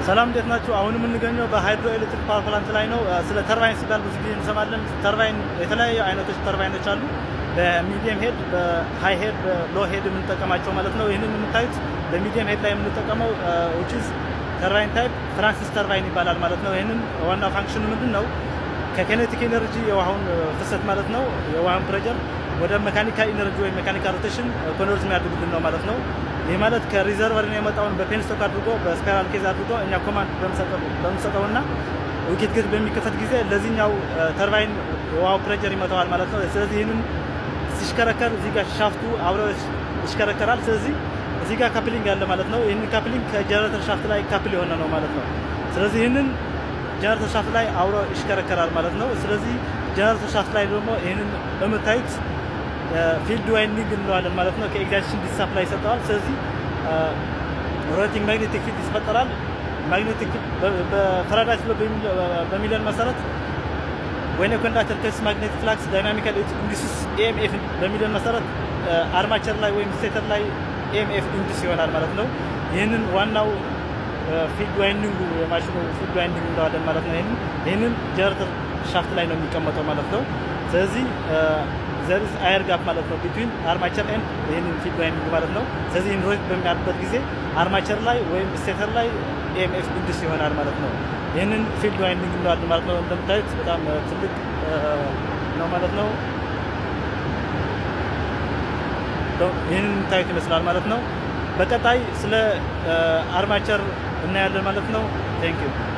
ሰላም፣ እንዴት ናችሁ? አሁን የምንገኘው በ hydroelectric power plant ላይ ነው። ስለ ተርባይን ሲባል ብዙ ጊዜ እንሰማለን። ተርባይን የተለያዩ አይነቶች ተርባይኖች አሉ። በ medium head፣ በ high head፣ በ low head የምንጠቀማቸው ማለት ነው። ይህንን የምታዩት በ medium head ላይ የምንጠቀመው which is turbine type Francis turbine ይባላል ማለት ነው። ይህንን ዋና function ኑ ምንድን ነው? ከ kinetic energy የውሃውን ፍሰት ማለት ነው፣ የውሃውን pressure ወደ mechanical energy ወይም mechanical rotation convert የሚያደርግልን ነው ማለት ነው። ይህ ማለት ከ reservoir የመጣውን በ penstock አድርጎ፣ በ spiral case አድርጎ እኛ command በምንሰጠውና wicket gate በሚከፈት ጊዜ ለዚህኛው ተርባይን የውሃው pressure ይመታዋል ማለት ነው። ስለዚህ ይህንን ሲሽከረከር እዚህ ጋር shaft ኡ አብሮ ይሽከረከራል። ስለዚህ እዚህ ጋር coupling አለ ማለት ነው። ይህንን coupling ከ generator shaft ላይ couple የሆነ ነው ማለት ነው። ስለዚህ ይህንን generator shaft ላይ አብሮ ይሽከረከራል ማለት ነው። ስለዚህ generator shaft ላይ ደግሞ ይህንን የምታዩት field winding እንለዋለን ማለት ነው። ከ excitation DC supply ይሰጠዋል። ስለዚህ rotating magnetic field ይፈጠራል። Magnetic በ Faraday's law በሚለን መሰረት when conductor creates magnetic flux dynamically induces EMF በሚለን መሰረት armature ላይ ወይም stator ላይ EMF induce ይሆናል ማለት ነው። ይህንን ዋናው field winding ኡ የማሽኑ field winding እንለዋለን ማለት ነው። ይህንን generator shaft ላይ ነው የሚቀመጠው ማለት ነው። ስለዚህ there is air gap ማለት ነው between armature and ይህንን field winding ማለት ነው። ስለዚህ ይህን rotate በሚያደርግበት ጊዜ armature ላይ ወይም stator ላይ EMF induce ይሆናል ማለት ነው። ይህንን field winding እንለዋለን ማለት ነው። እንደምታዩት በጣም ትልቅ ነው ማለት ነው። ይህንን የምታዩት ይመስላል ማለት ነው። በቀጣይ ስለ armature እናያለን ማለት ነው። Thank you.